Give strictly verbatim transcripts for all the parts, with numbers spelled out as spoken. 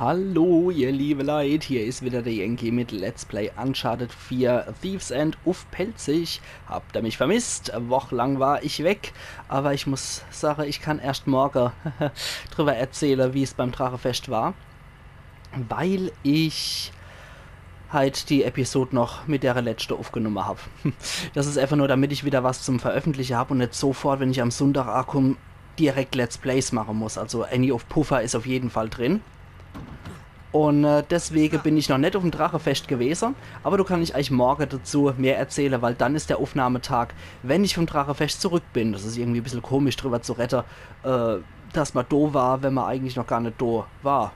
Hallo, ihr liebe Leit, hier is wieder der Yankee mit Let's Play Uncharted vier Thief's End uff Pälzisch. Habt ihr mich vermisst? Wochlang war ich weg, aber ich muss sage, ich kann erscht morge drüber erzähle, wie's beim Drachefescht war, weil ich halt die Episode noch mit dere letschte uffgenumme hab. Das is einfach nur, damit ich wieder was zum Veröffentliche hab und net sofort, wenn ich am Sunndag akomm, direkt Let's Plays mache muss. Also Annie of Puffer is auf jeden Fall drin. Und äh, deswege bin ich noch net uffm Drachefescht gewese, aber do kann ich eich morge dazu mehr erzähle, weil dann is der Uffnahmetag, wenn ich vom Drachefescht zurück bin. Das is irgendwie e bissel komisch drüber zu redde, äh, dass ma do war, wenn ma eigentlich noch gar net do war.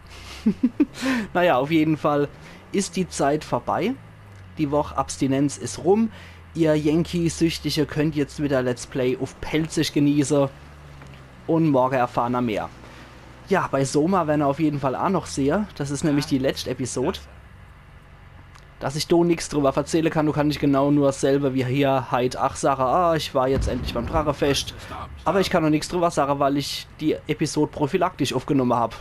Naja, auf jeden Fall is die Zeit vorbei. Die Woch Abstinenz is rum. Ihr Yankee-Süchtige könnt jetzt wieder Let's Play uff Pälzisch genieße. Und morge erfahre ma mehr. Ja, bei Soma werre ma auf jeden Fall a noch sehe. Das is nämlich die letscht Episode. Dass ich do nix drüber verzähle kann, do kann ich genau nur selber wie hier heit ach sage, ah, ich war jetzt endlich beim Drachefescht. Aber ich kann noch nix drüber sage, weil ich die Episode prophylaktisch uffgenumme hab.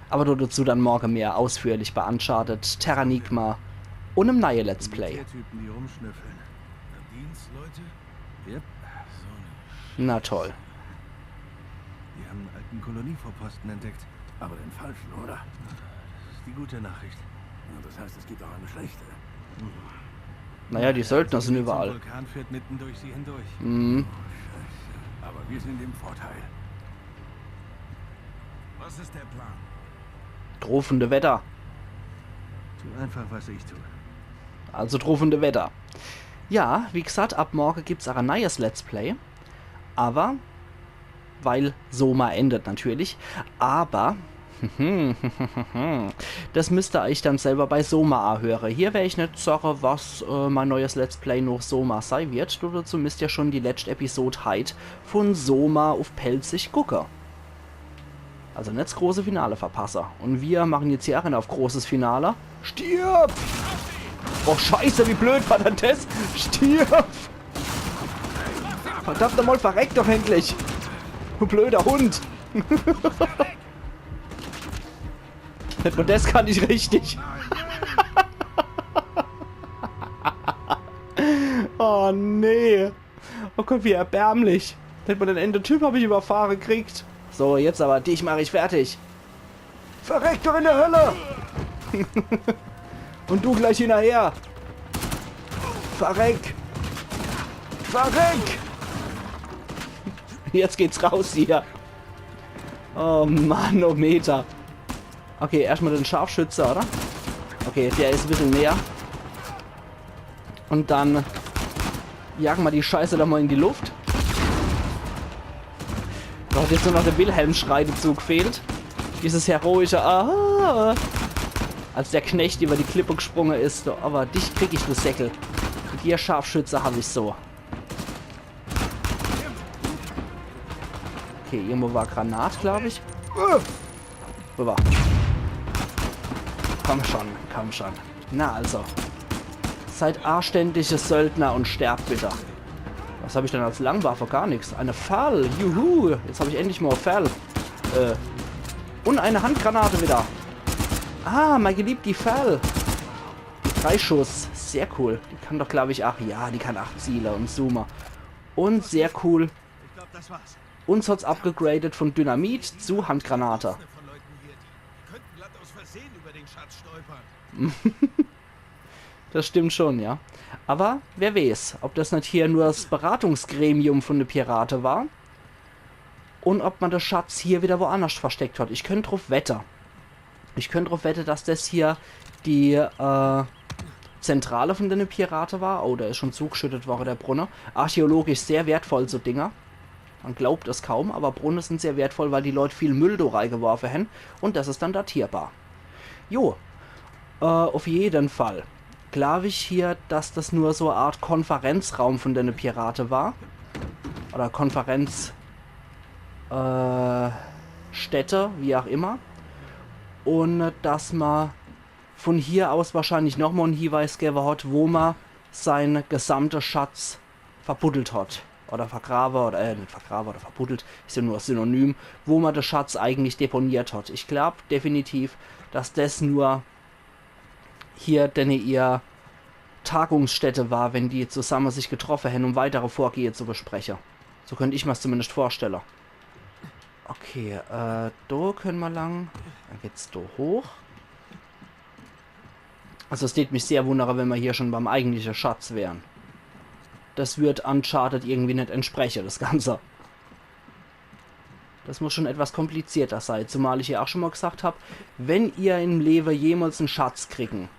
Aber do dazu dann morge mehr ausführlich bei Uncharted, Terranigma und em neie Let's Play. Militärtypen, die rumschnüffeln. Nadines Leute? Yep. So eine Na toll. Die haben einen alten Kolonievorposten entdeckt. Aber den falschen, oder? Das ist die gute Nachricht. Ja, das heißt, es gibt auch eine schlechte. Naja, die Söldner sind Der überall. Vulkan führt mitten durch sie hindurch. Mhm. Aber wir sind im Vorteil. Was ist der Plan? Drufende Wetter. Tu einfach, was ich tue. Also drufende Wetter. Ja, wie gesagt, ab morge gibt's auch ein neues Let's Play. Aber, weil Soma endet natürlich. Aber, das müsst ihr euch dann selber bei Soma ahöre. Hier wer ich net sage, was äh, mein neues Let's Play noch Soma sei wird. Du, dazu müsst ihr schon die letzte Episode heit von Soma auf Pälzisch gucke. Also net das große Finale verpasse. Und wir machen jetzt hier auch auf großes Finale. Stirb! Oh Scheiße, wie blöd war denn das? Stirb! Verdammt nochmal, verreck doch endlich! Du blöder Hund! Net mal das kann ich richtig. Oh nee. Oh Gott, wie erbärmlich. Net mal den ene Typ hab ich überfahre kriegt. So, jetzt aber, dich mach ich fertig. Verreck doch in der Hölle! Und du gleich hinterher! Verreck! Verreck! Jetzt geht's raus hier. Oh Mann, oh Meter. Okay, erstmal den Scharfschütze, oder? Okay, der is ein bisschen näher. Und dann jagen wir die Scheiße da mal in die Luft. Da hat jetzt nur noch der Wilhelm-Schrei dazu gefehlt. Dieses heroische Ah, als der Knecht über die Klippe gesprungen ist. So, aber dich krieg ich, du Säckel. Mit dir, Scharfschütze, hab ich so. Okay, irgendwo war Granat, glaub ich. Rüber. Komm schon, komm schon. Na also. Seid anständige Söldner und sterbt bitte. Was hab ich denn als Langwaffe? Gar nix. Eine Fal. Juhu. Jetzt hab ich endlich mal Fal. Äh. Und eine Handgranate wieder. Ah, mein geliebti Fal. Drei Schuss. Sehr cool. Die kann doch, glaub ich, ach ja, die kann acht Ziele und Zoomer. Und sehr cool. Ich glaub, das war's. Uns hat's upgegradet von Dynamit zu Handgranate. Von Leuten hier, die könnten glatt aus Versehen über den Schatz stolpern. Das stimmt schon, ja. Aber wer weiß, ob das net hier nur das Beratungsgremium von de Pirate war und ob man de Schatz hier wieder woannerscht versteckt hat. Ich könnt druff wette. Ich könnt druff wette, dass das hier die äh, Zentrale von dene Pirate war. Oh, der is schon zugeschüttet worre, der Brunne. Archäologisch sehr wertvoll, so Dinger. Man glaubt es kaum, aber Brunne sind sehr wertvoll, weil die Leut viel Müll do reigeworfe hen. Und das is dann datierbar. Jo, äh, auf jeden Fall. Glaub ich hier, dass das nur so e Art Konferenzraum von dene Pirate war. Oder Konferenz äh, Stätte, wie auch immer. Und dass man von hier aus wahrscheinlich nochmal en Hinweis gebe hat, wo man sein gesamter Schatz verbuddelt hat. oder vergrawe oder, äh, net vergrawe oder verbuddelt, is jo nur e Synonym, wo ma de Schatz eigentlich deponiert hat. Ich glaab definitiv, dass des nur hier denne ihr Tagungsstätte war, wenn die zusamme sich getroffe hän, um weitere Vorgehe zu bespreche. So könnt ich mer's zumindest vorstelle. Okay, äh, do könne ma lang. Dann geht's do hoch. Also es tät mich sehr wundere, wenn ma hier schon beim eigentliche Schatz wären. Des würd Uncharted irgendwie net entspreche, des Ganze. Des muss schon etwas komplizierter sei, zumal ich jo ach schon mol gesagt hab, wenn ihr im Lewe jemals en Schatz kriegen,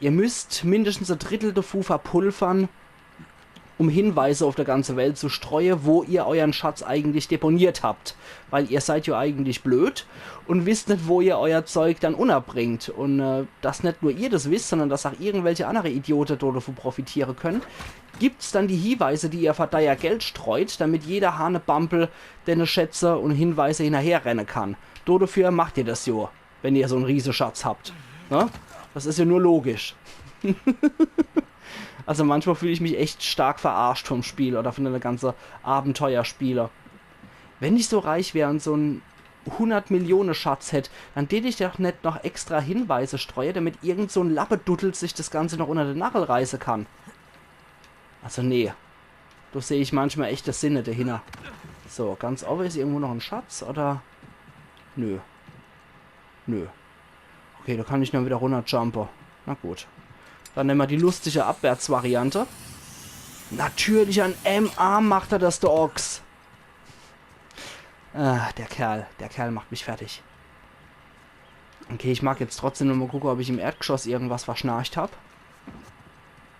ihr müsst mindestens e Drittel devu verpulvern, um Hinweise auf de ganze Welt zu streue, wo ihr euern Schatz eigentlich deponiert habt. Weil ihr seid jo eigentlich blöd und wisst net, wo ihr euer Zeug dann unnerbringt. Und, äh, dass net nur ihr des wisst, sondern dass ach irgendwelche annere Idiote do devu profitiere können, gibt's dann die Hinweise, die ihr für deier Geld streut, damit jeder Hanebampel denne Schätze und Hinweise hinnerherrenne kann. Do dafür macht ihr des jo, wenn ihr so en Rieseschatz habt. Ne? Des is jo nur logisch. Also manchmal fühl ich mich echt stark verarscht vom Spiel oder von denne ganze Abenteuerspiele. Wenn ich so reich wär und so en hundert Millione Schatz hätt, dann tät ich doch net noch extra Hinweise streue, damit irgend so en Lappeduddel sich des Ganze noch unner de Nagel reiße kann. Also nee. Do seh ich manchmal echt de Sinne dahinner. So, ganz owwe is irgendwo noch en Schatz, oder? Nö. Nö. Okay, do kann ich nur wieder runnerjumpe. Na gut. Dann nemme ma die lustige Abwärtsvariante. Natürlich an em Arm macht er des, de Ochs. Ah, der Kerl. Der Kerl macht mich fertig. Okay, ich mag jetzt trotzdem noch mol gucke, ob ich im Erdgeschoss irgendwas verschnarcht hab.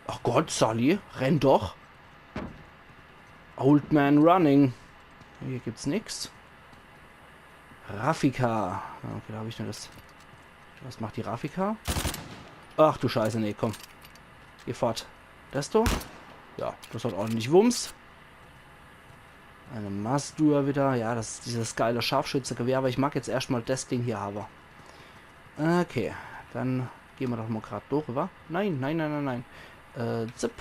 Ach Gott, Sully, renn doch. Old Man Running. Hier gibt's nix. Raffica. Okay, do hab ich nur des. Was macht die Raffica? Ach du Scheiße, nee, komm. Geh fort. Des do? Ja, des hat ordentlich Wumms. Eine Mastur wieder. Ja, des is dieses geile Scharfschützegewehr, awwer ich mag jetzt erscht mol des Ding hier hawwe. Okay, dann gehn ma doch mol grad do riwwer. Nein, nein, nein, nein, nein. Äh, zip.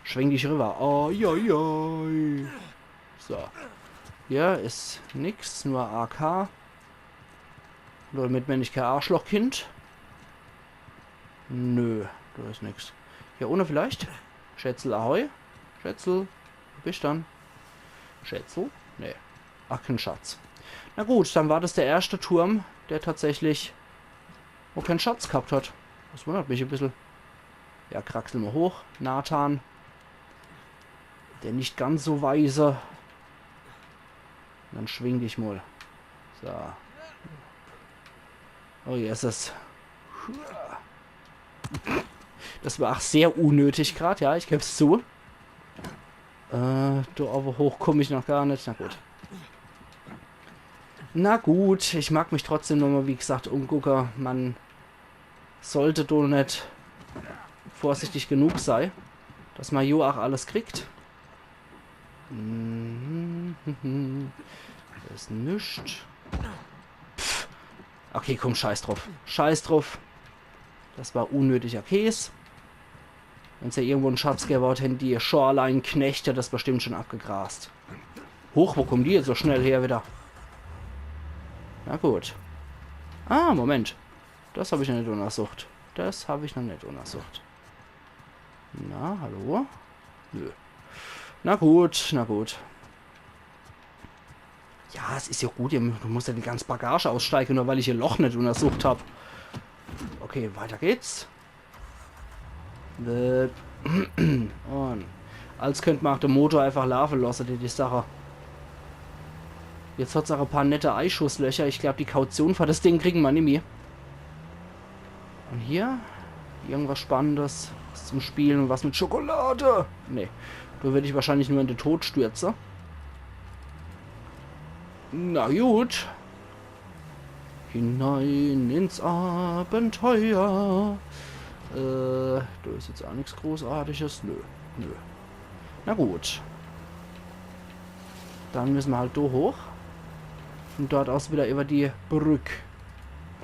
Schwing dich riwwer. Oi, oi, oi. So. Hier is nix, nur A K. Nur damit mir net kee Arschlochkind. Nö, do is nix. Hier unne vielleicht? Schätzel, ahoi. Schätzel, wo bisch dann? Schätzel? Nee. Ach, kee Schatz. Na gut, dann war des de erschte Turm, der tatsächlich wo kee Schatz gehabt hat. Des wundert mich e bissel. Ja, kraxel ma hoch. Nathan. Der net ganz so weise. Dann schwing dich mol. So. Oh, Jesses. Des war ach sehr unnötig grad, ja, ich geb's zu. Äh, do owwe hoch komm ich noch gar net. Na gut. Na gut, ich mag mich trotzdem nochmol, wie gesagt, umgucke. Ma sollt do net vorsichtig genug sei, dass ma jo ach alles kriegt. Mhm. Do is nix. Pff. Okay, komm, scheiß druff. Scheiß druff. Des war unnötiger Käs. Wenn's do irgendwo en Schatz gewwe hätt, hätten die Shoreline-Knechte des bestimmt schun abgegrast. Huch, wo kommen die jetzt so schnell her wieder? Na gut. Ah, Moment. Des hab ich noch net unnersucht. Des hab ich noch net unnersucht. Na, hallo? Nö. Na gut, na gut. Ja, es is jo gut, ihr mu-, muss jo die ganz Bagage aussteige, nur weil ich ihr Loch net unnersucht hab. Okay, weiter geht's. Äh, un als könnt ma ach de Motor einfach laafe losse, die, die Sache. Jetzt hat's ach e paar nette Eischusslöcher. Ich glaab, die Kaution für des Ding kriegen ma nimmi. Un hier? Irgendwas Spannendes. Was zum Spielen un was mit Schokolade. Nee. Do würd ich wahrscheinlich nur in de Tod stürze. Na gut. Hinein ins Abenteuer. Äh, do is jetzt ach nix Großartiges. Nö, nö. Na gut. Dann müsse ma halt do hoch. Von dort aus wieder über die Brück.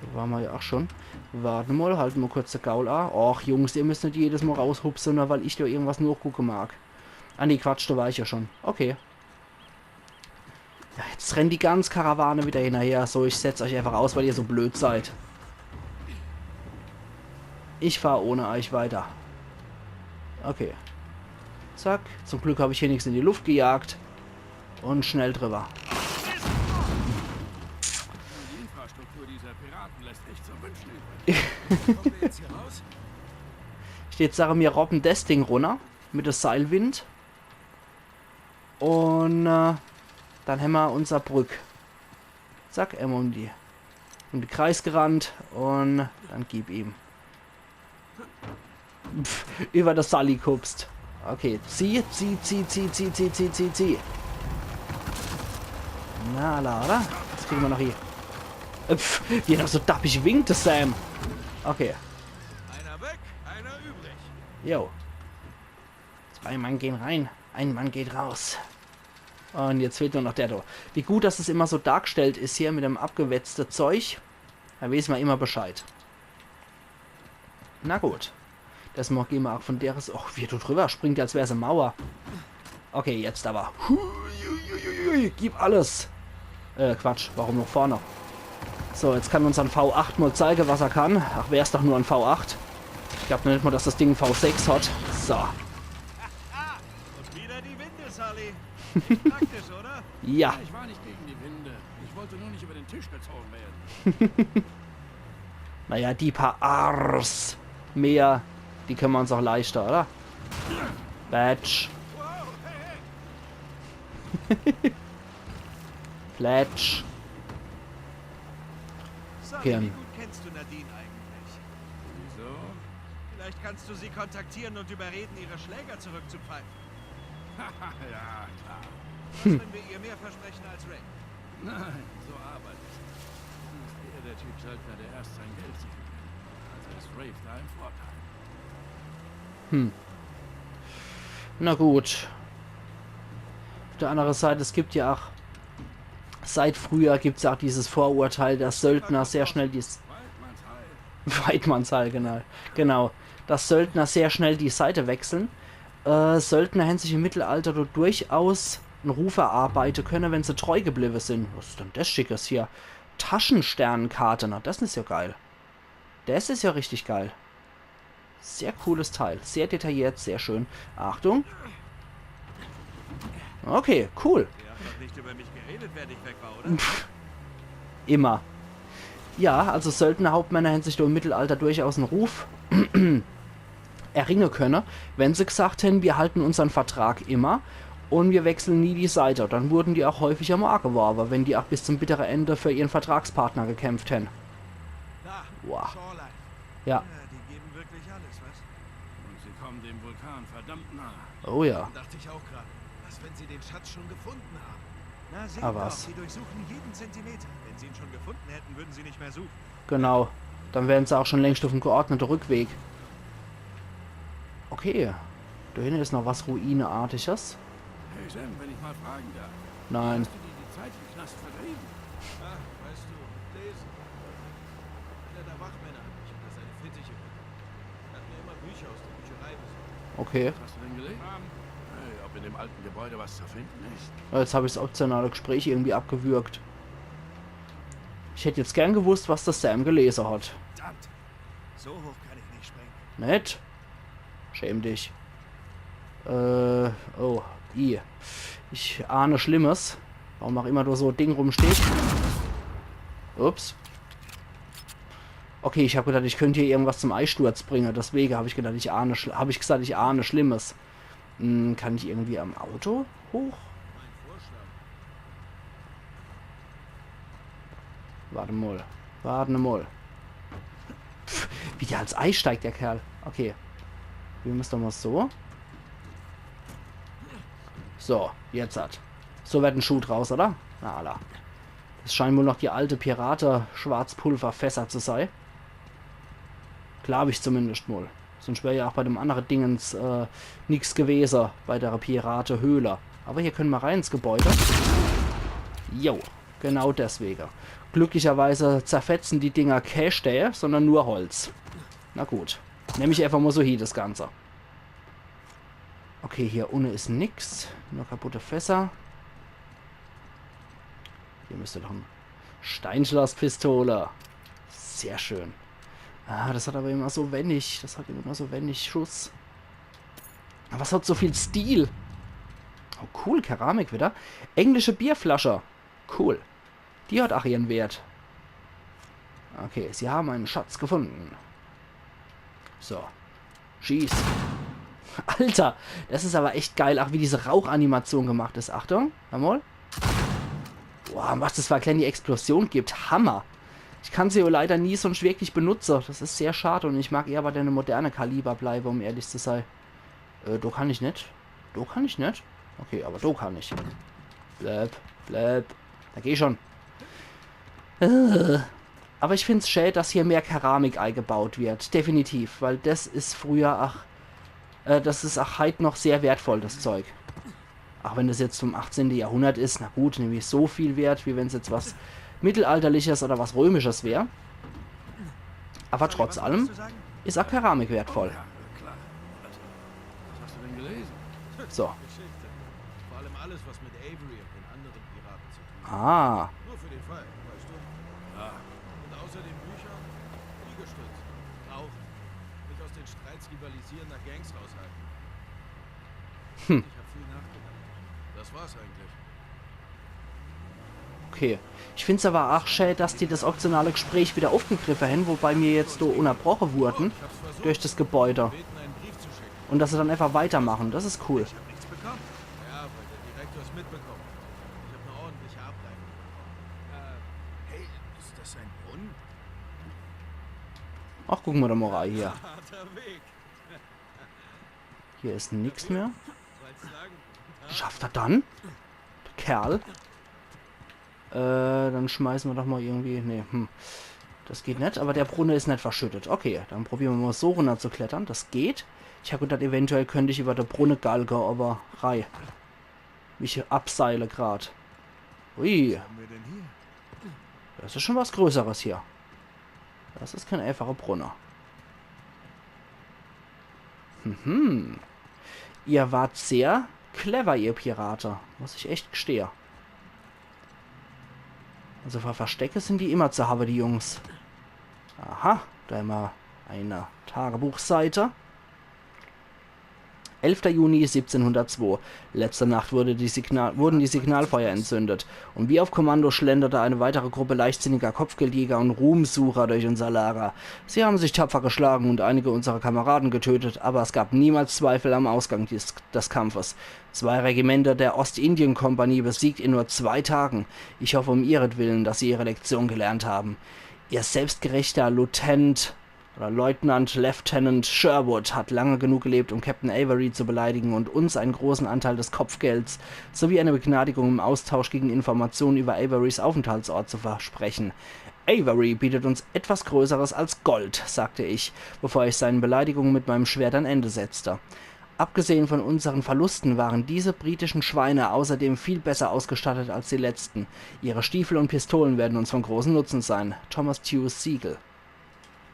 Do ware ma jo ach schun. Warte mol, halte ma kurz de Gaul a. Och, Jungs, ihr müsst net jedes Mol raushupse, nur weil ich do irgendwas nochgucke mag. Ah, nee, Quatsch, do war ich ja schon. Okay. Ja, jetzt rennt die ganze Karawane wieder hinnerher. So, ich setz euch einfach aus, weil ihr so blöd seid. Ich fahr ohne euch weiter. Okay. Zack. Zum Glück hab ich hier nix in die Luft gejagt. Und schnell drüber. Die Infrastruktur dieser Piraten lässt echt zum Wünschen übrig. Kommen wir jetzt hier raus? Ich würd sage, mir robben des Ding runner mit de Seilwind. Und äh, dann hämmer unser Brück. Zack, emol um die, um die Kreis gerannt und dann gib ihm. Pff, über das Sally gehupst. Okay, zieh, zieh, zieh. Na, la, oder? Das kriegen wir noch hier. Äh, pff, wie er noch so dappig winkt, der Sam. Okay. Einer weg, einer übrig. Jo. Zwei Mann gehen rein, ein Mann geht raus. Und jetzt fehlt nur noch der do. Wie gut, dass es immer so dargestellt is hier mit dem abgewetzte Zeug. Do weeß mer immer Bescheid. Na gut. Das mo-, geh mer auch von der S-, och, wie er do drüber springt, als wär's e Mauer. Okay, jetzt aber. Hui, hui, hui, hui, gib alles. Äh, Quatsch, warum noch vorne? So, jetzt kann uns en V acht mol zeige, was er kann. Ach, wär's doch nur en V acht. Ich glaab noch net mol, dass das Ding V sechs hat. So. Und wieder die Winde, Sully. Echt praktisch, oder? Ja. Ich war nicht gegen die Winde. Ich wollte nur nicht über den Tisch gezogen werden. Naja, die paar Ars mehr, die können wir uns auch leisten, oder? Batsch. Fletch. Sully, wie gut kennst du Nadine eigentlich? Wieso? Vielleicht kannst du sie kontaktieren und überreden, ihre Schläger zurückzupfeifen. Ja, klar. Was, wenn wir ihr mehr versprechen als Rafe? Nein, so arbeitet es nicht. Sie ist eher der Typ Söldner, der erst sein Geld sehen will. Also ist Rafe da im Vorteil. Hm. Na gut. Auf der anderen Seite, es gibt ja auch, seit früher gibt's ja auch dieses Vorurteil, dass Söldner sehr schnell die S-, Weidmannsheil. Weidmannsheil, genau. Genau. Dass Söldner sehr schnell die Seite wechseln. Äh, Söldner hän sich im Mittelalter do durchaus en Ruf erarbeite könne, wenn se treu gebliwwe sin. Was is denn des Schickes hier? Taschensternkarte, na, des is ja geil. Des is ja richtig geil. Sehr cooles Teil. Sehr detailliert, sehr schön. Achtung. Okay, cool. Ihr habt doch nicht über mich geredet, während ich weg war, oder? Pff, immer. Ja, also Söldnerhauptmänner hän sich do im Mittelalter durchaus en Ruf erringe könne, wenn se gesagt hän, wir halten unsern Vertrag immer und wir wechseln nie die Seite. Dann wurden die auch häufiger mol ageworwe, wenn die auch bis zum bittere Ende für ihren Vertragspartner gekämpft hän. Da, Wow. Shoreline. Ja. Ja, die geben wirklich alles, was? Und sie kommen dem Vulkan verdammt nahe. Oh ja. Dachte ich auch gerade. Was, wenn sie den Schatz schon gefunden haben? Na, sehen Ah, wir was? doch, die durchsuchen jeden Zentimeter. Wenn sie ihn schon gefunden hätten, würden sie nicht mehr suchen. Genau. Dann wären se auch schon längst auf dem geordneten Rückweg. Okay. Da hinten ist noch was Ruineartiges. Hey Sam, wenn ich mal fragen darf. Nein. Hast du dir die Zeit im Knast vertrieben? Ach, weißt du, lesen. Einer der Wachmänner hat mich unter seine Fittiche genommen. Er hat mir immer Bücher aus der Bücherei besorgt. Okay. Was hast du denn gelesen? Hey, ob in dem alten Gebäude was zu finden ist? Jetzt hab ich's optionale Gespräch irgendwie abgewürgt. Ich hätt jetzt gern gewusst, was der Sam gelese hat. Verdammt! So hoch kann ich nicht springen. Nett. Schäm dich. Äh, oh, i. Ich ahne Schlimmes. Warum auch immer do so e Ding rumsteht. Ups. Okay, ich hab gedacht, ich könnt hier irgendwas zum Eisturz bringe. Deswege hab ich gedacht, ich ahne Schl-, hab ich gesagt, ich ahne Schlimmes. Hm, kann ich irgendwie am Auto hoch? Warte mol. Warte mol. Pff, wie der als eisteigt, der Kerl. Okay. Wir müssen doch mal so. So, jetzt hat. So werd en Schuh draus, oder? Na, alla. Das scheinen wohl noch die alte Pirate-Schwarzpulverfässer zu sei. Glaub ich zumindest mol. Sonst wär ja auch bei dem andere Dingens, äh, nix gewese, bei der Pirate-Höhle. Aber hier können wir rein ins Gebäude. Jo, genau deswege. Glücklicherweise zerfetzen die Dinger kä Stää, sondern nur Holz. Na gut. Nemm ich einfach mal so hie, das Ganze. Okay, hier unne is nix. Nur kaputte Fässer. Hier müsste doch e Steinschlosspistole. Sehr schön. Ah, das hat aber immer so wenig. Das hat immer so wenig Schuss. Aber es hat so viel Stil. Oh, cool, Keramik wieder. Englische Bierflasche. Cool. Die hat ach ihren Wert. Okay, sie haben einen Schatz gefunden. So. Schieß. Alter, das is aber echt geil, ach wie diese Rauchanimation gemacht is. Achtung, nochmal. Boah, was das für e kleine Explosion gibt. Hammer. Ich kann se jo leider nie sonst wirklich benutze. Das is sehr schade und ich mag eher bei dene moderne Kaliber bleibe, um ehrlich zu sei. Äh, do kann ich net. Do kann ich net. Okay, aber do kann ich. Blöb, blöb. Da geh schon. Äh. Aber ich find's schä, dass hier mehr Keramik eigebaut wird. Definitiv, weil das is früher, ach, äh, das is ach heit noch sehr wertvoll, das Zeug. Ach wenn das jetzt vom achtzehnte Jahrhundert is, na gut, nämlich so viel wert, wie wenn's jetzt was Mittelalterliches oder was Römisches wär. Aber trotz allem is ach Keramik wertvoll. Ja, klar. Was hast du denn gelesen? So. Geschichte. Vor allem alles, was mit Avery und den anderen Piraten zu tun hat. Ah, Nur für den Fall, weißt du? Ja, Und außerdem Bücher, Liegestütz, Rauchen. Mich aus den Streits rivalisierender Gangs raushalten. Hm. Ich hab viel nachgedacht. Das war's eigentlich. Okay. Ich find's aber ach schä, dass die das optionale Gespräch wieder aufgegriffe hän, wobei mir jetzt so unterbroche wurden durch das Gebäude. Beten, einen Brief zu schicken. Und dass sie dann einfach weitermachen. Das is cool. Ich hab nichts bekommen. Ja, weil der Direktor's mitbekommen hat. Ich hab eine ordentliche Abreibung bekommen. Äh, hey, ist das ein Brunnen? Ach, gucke mer doch mal rein hier. Harter Weg. Hier is nix mehr. Wollt's sagen? Schafft er dann? Kerl. Äh, dann schmeiße mer doch mal irgendwie. Nee, hm. Das geht net, aber der Brunne is net verschüttet. Okay, dann probiere mer mal so runner zu klettern. Das geht. Ich hab gedacht, eventuell könnt ich über de Brunne galge, aber rei. Mich abseile grad. Ui, Was haben wir denn hier? das is schon was Größeres hier. Das is kein einfacher Brunne. Mhm. Ihr wart sehr clever, ihr Pirate. Muss ich echt gestehe. Also für Verstecke sin die immer zu hawwe, die Jungs. Aha, da immer eine Tagebuchseite. Elfter Juni siebzehnhundertzwei. Letzte Nacht wurde die Signal-, wurden die Signalfeuer entzündet. Und wie auf Kommando schlenderte eine weitere Gruppe leichtsinniger Kopfgeldjäger und Ruhmsucher durch unser Lager. Sie haben sich tapfer geschlagen und einige unserer Kameraden getötet, aber es gab niemals Zweifel am Ausgang des, des Kampfes. Zwei Regimenter der Ostindien-Kompanie besiegt in nur zwei Tagen. Ich hoffe um ihretwillen, dass sie ihre Lektion gelernt haben. Ihr selbstgerechter Lieutenant oder Leutnant Lieutenant Sherwood hat lange genug gelebt, um Captain Avery zu beleidigen und uns einen großen Anteil des Kopfgelds sowie eine Begnadigung im Austausch gegen Informationen über Averys Aufenthaltsort zu versprechen. Avery bietet uns etwas Größeres als Gold, sagte ich, bevor ich seinen Beleidigungen mit meinem Schwert ein Ende setzte. Abgesehen von unseren Verlusten waren diese britischen Schweine außerdem viel besser ausgestattet als die letzten. Ihre Stiefel und Pistolen werden uns von großem Nutzen sein. Thomas Tew Siegel.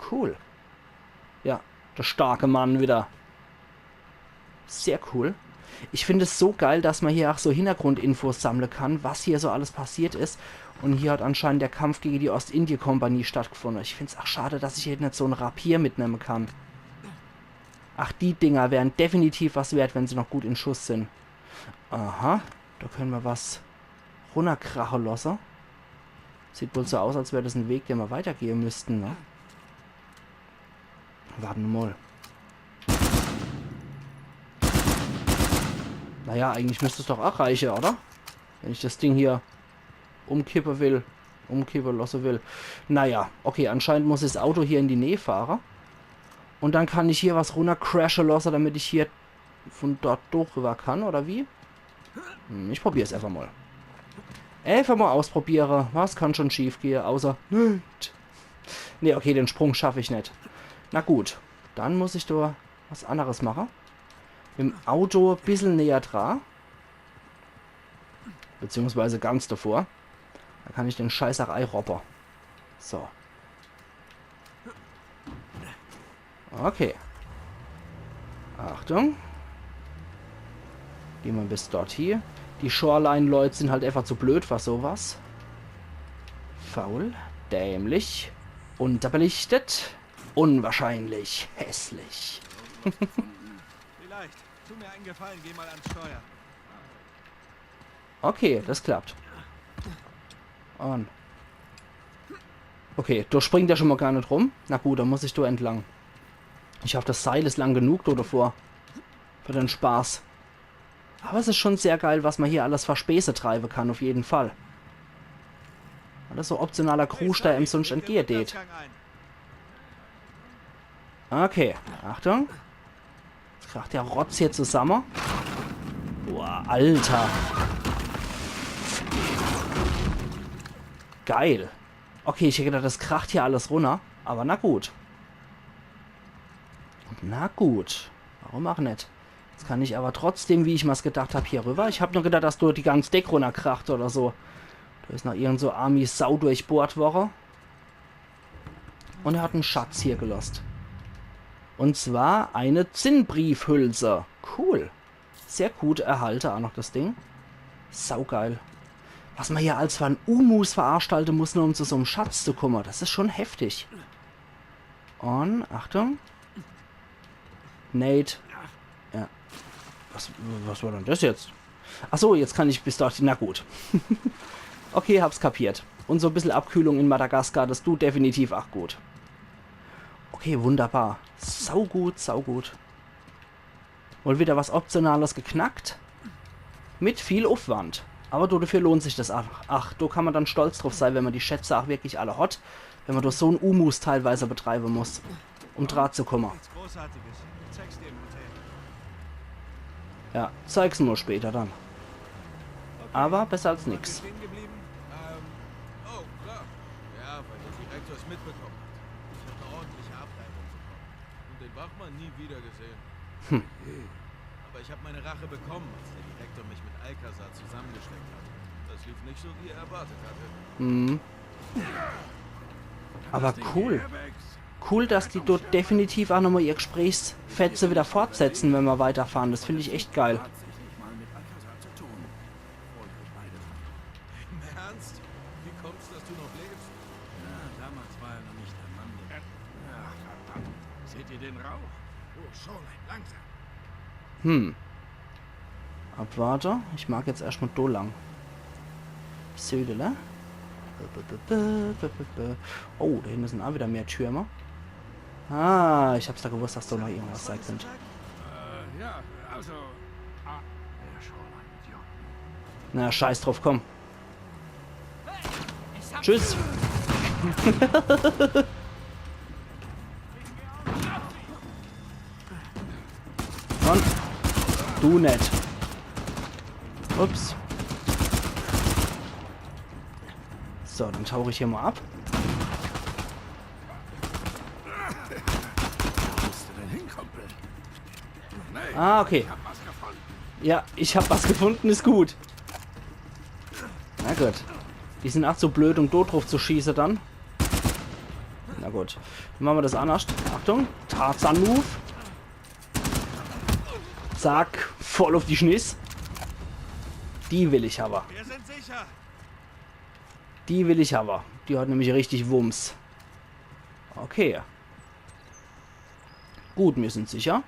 Cool. Ja, der starke Mann wieder. Sehr cool. Ich find es so geil, dass man hier auch so Hintergrundinfos sammle kann, was hier so alles passiert is. Und hier hat anscheinend der Kampf gegen die Ostindie-Kompanie stattgefunden. Ich find's auch schade, dass ich hier net so en Rapier mitnemme kann. Ach, die Dinger wären definitiv was wert, wenn se noch gut in Schuss sin. Aha, da können mer was runnerkrache losse. Sieht wohl so aus, als wär das en Weg, den mer weitergehe müssten, ne? Warte mal. Naja, eigentlich müsst es doch auch reiche, oder? Wenn ich das Ding hier umkippe will, umkippe losse will. Naja, okay, anscheinend muss das Auto hier in die Nähe fahre. Und dann kann ich hier was runnercrashe losse, damit ich hier von dort durch rüber kann, oder wie? Hm, ich probier's einfach mal. Einfach mal ausprobiere. Was kann schon schief gehe, außer nix. Nee, okay, den Sprung schaff ich net. Na gut, dann muss ich do was anderes mache. Mit dem Auto bissel näher dra. Beziehungsweise ganz davor. Da kann ich den Scheißsack eiroppe. So. Okay. Achtung. Geh mer bis dort hie. Die Shoreline-Leut sin halt einfach zu blöd für sowas. Faul, dämlich, unterbelichtet, unwahrscheinlich, hässlich. Vielleicht. Tu mir einen Gefallen, geh mal ans Steuer. Okay, das klappt. Und. Okay, do springt er schon mal gar net rum. Na gut, dann muss ich do entlang. Ich hoff, das Seil is lang genug do davor. Für den Spaß. Aber es is schon sehr geil, was man hier alles für Späße treibe kann, auf jeden Fall. Alles so optionaler Krusch, der em sonst entgehe deet. Okay, Achtung. Jetzt kracht der Rotz hier zusammen. Boah, Alter. Geil. Okay, ich hätt gedacht, das kracht hier alles runner. Aber na gut. Na gut. Warum auch net? Jetzt kann ich aber trotzdem, wie ich mir's gedacht hab, hier rüber. Ich hab nur gedacht, dass do die ganz Deck runnerkracht oder so. Do is noch irgend so Army Sau durchbohrt worre. Und er hat en Schatz hier gelost. Und zwar eine Zinnbriefhülse. Cool. Sehr gut erhalte auch noch das Ding. Saugeil. Was man hier als für en Umus veranstalten muss, nur um zu so em Schatz zu kommen. Das is schon heftig. Und, Achtung. Nate. Ja. Was, was war denn das jetzt? Ach so, jetzt kann ich bis dort. Na gut. Okay, hab's kapiert. Und so bissel Abkühlung in Madagaskar, das tut definitiv auch gut. Okay, wunderbar. Saugut, saugut. Mal wieder was Optionales geknackt. Mit viel Aufwand. Aber do, dafür lohnt sich das auch. Ach, do kann man dann stolz drauf sein, wenn man die Schätze auch wirklich alle hat. Wenn man durch so en Umus teilweise betreiben muss, um dran zu kommen. Nichts Großartiges. Ich zeig's dir im Hotel. Ja, zeig's nur später dann. Aber besser als nix. Stehen geblieben? Ähm, oh, klar. Ja, weil der Direktor es mitbekommen hat. Ich hab eine ordentliche Abreibung bekommen. Und den Wachmann nie wieder gesehen. Aber ich hab meine Rache bekommen, als der Direktor mich mit Alcazar zusammengesteckt hat. Das lief nicht so, wie er erwartet hatte. Mhm. Aber cool. Cool, dass die dort definitiv auch nochmal ihr Gesprächsfetze wieder fortsetzen, wenn wir weiterfahren. Das find ich echt geil. Im Ernst? Wie kommt's, dass du noch lebst? Ja, damals war er noch nicht der Mann, der. Ach, verdammt. Seht ihr den Rauch? Oh, Shoreline, langsam. Hm. Abwarte. Ich mag jetzt erscht mal do lang. Södele. Oh, do hinne sin auch wieder mehr Türme. Ah, ich hab's da gewusst, dass do noch irgendwas sein könnt. Äh, ja, also. Ah, ja, Shoreline, Idiot. Na, scheiß drauf, komm. Tschüss. Und du net. Ups. So, dann tauch ich hier mal ab. Wo bist du denn hin, Kumpel? Ah, okay. Was gefunden? Ja, ich hab was gefunden, is gut. Na gut. Die sin auch zu blöd, um dort drauf zu schießen dann. Na gut. Dann machen wir das anders. Achtung. Tarzan-Move. Zack. Voll auf die Schniss. Die will ich aber. Wir sind sicher. Die will ich aber. Die hat nämlich richtig Wumms. Okay. Gut, mir sin sicher.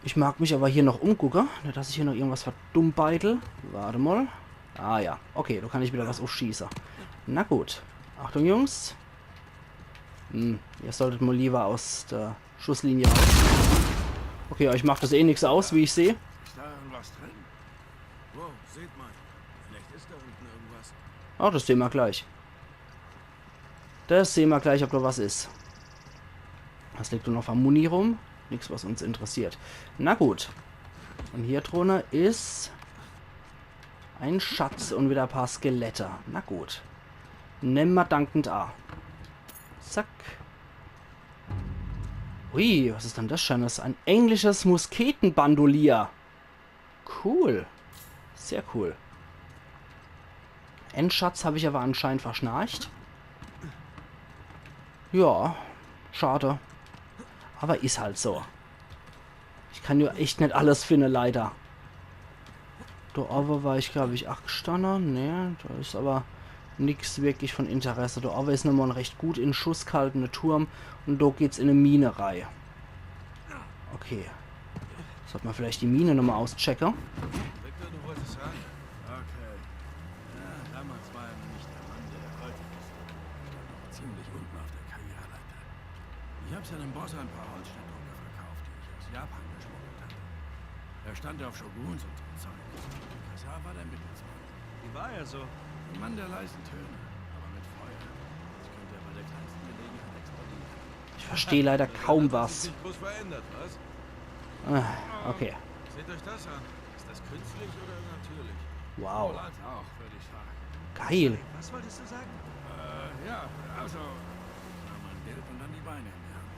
Ich mag mich aber hier noch umgucke. Net, dass ich hier noch irgendwas verdummbeitel. Warte mal. Ah ja. Okay, do kann ich wieder was aufschießen. Na gut. Achtung, Jungs. Hm, ihr solltet mal lieber aus der Schusslinie raus. Okay, euch macht das eh nix aus, wie ich sehe. Ist da irgendwas drin? Wow, seht mal. Vielleicht ist da unten irgendwas. Ah, das sehen wir gleich. Das sehen wir gleich, ob da was is. Was liegt da noch für Muni rum? Nix, was uns interessiert. Na gut. Und hier drunne is ein Schatz und wieder ein paar Skelette. Na gut. Nemm ma dankend a. Zack. Ui, was is denn das Schönes? Ein englisches Musketenbandolier. Cool. Sehr cool. En Schatz hab ich aber anscheinend verschnarcht. Ja, schade. Aber is halt so. Ich kann jo echt net alles finde, leider. Do owwe war ich, glaab ich, ach gestanne. Nee, do is awwer nix wirklich von Interesse. Do owwe is nochmol en recht gut in Schuss gehaltene Turm. Un do geht's in e Mine rei. Okay. Sollt mer vielleicht die Mine nochmol auschecke? Victor, du wolltest sagen? Okay. Ja, damals war er nämlich der Mann, der er heute ist. Stand auch ziemlich unten auf der Karriereleiter. Ich hab seinem Boss ein paar Holzschnittdrucke verkauft, die ich aus Japan geschmuggelt hatte. Er stand auf Shoguns und so Zeug. Kasar war der Mittelsmann. Wie war er so? Ein Mann der leisen Töne, aber mit Feuer. Das könnte er bei der kleinsten Gelegenheit explodieren. Ich versteh leider kaum was. Sich groß verändert, was? Ah, okay. Seht euch das an. Ist das künstlich oder natürlich? Wow. Als auch, würde ich sagen. Geil. Was wolltest du sagen? Äh, ja, also, ich nahm mein Geld und dann die Beine in die Hand.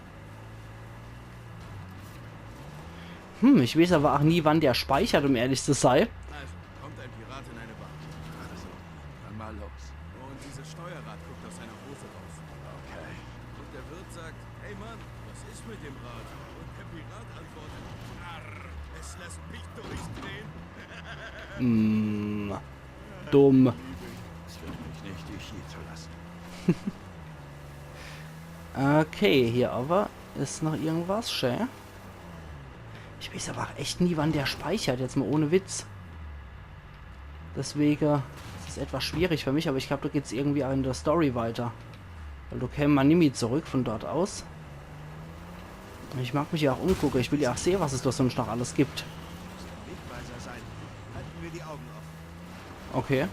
Hm, ich weeß awwer ach nie, wann der speichert, um ehrlich zu sei. Also, kommt ein Pirat in eine Bar. Also, dann mal los. Und dieses Steuerrad guckt aus seiner Hose raus. Okay. Und der Wirt sagt: „Hey Mann, was ist mit dem Rad?“ Und der Pirat antwortet: „Arr, es lässt mich durchdrehen.“ Hm, dumm. Es wird mich nicht, dich hier zu lassen. Okay, hier awwer is noch irgendwas, schä? Ich weeß awwer ach echt nie, wann der speichert, jetzt mol ohne Witz. Deswege is es etwas schwierig für mich, awwer ich glaab, do geht's irgendwie ach in der Story weiter. Weil do käm mer nimmi zurück von dort aus. Un ich mag mich jo ach umgucke, ich will jo ach sehe, was es do sonscht noch alles gibt. Wegweiser sein. Halten wir die Augen offen. Okay.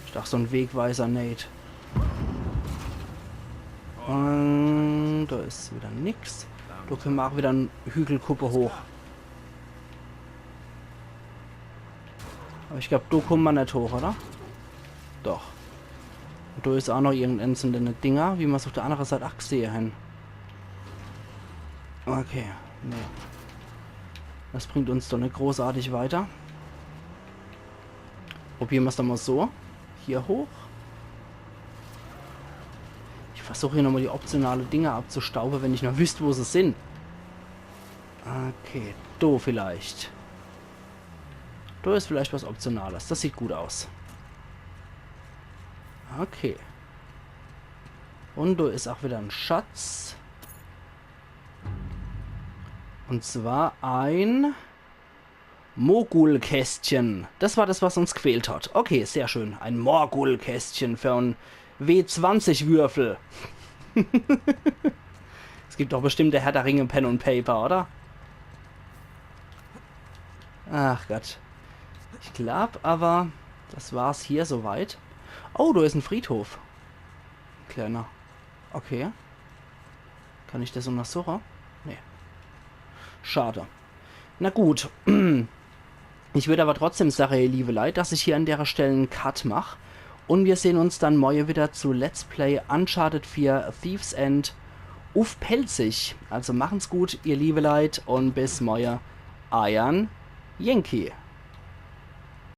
Ich dach, so en Wegweiser, Nate. Un do is widder nix. Do kenne mer ach widder en Hügelkuppe hoch. Awwer ich glaab, do kumme mer net hoch, oder? Doch. Un do is ach noch irgend eens vun denne Dinger, wie mer's uf der annere Seit ach gesehe hen. Okay, nee. Das bringt uns doch net großartig weiter. Probiere mer's doch mol so. Hier hoch. Ich versuch hier nochmol die optionale Dinger abzustaube, wenn ich nur wüsst, wo se sin. Okay, do vielleicht. Do is vielleicht was Optionales. Das sieht gut aus. Okay. Un do is ach widder en Schatz. Un zwar e Mogulkästchen. Das war das, was uns gefehlt hat. Okay, sehr schön. E Mogulkästchen für en W zwanzig Würfel. Es gibt doch bestimmt der Herr der Ringe Pen und Paper, oder? Ach Gott. Ich glaab awwer, das war's hier soweit. Oh, do is en Friedhof. Kleiner. Okay. Kann ich das unnersuche? Nee. Schade. Na gut. Ich würd awwer trotzdem sage, ihr liewe Leit, dass ich hier an dere Stell en Cut mach. Un mir sehn uns dann morje widder zu Let's Play Uncharted vier Thief's End uff Pälzisch. Also machen's gut, ihr liewe Leit, un bis morje. Eiern Yankee.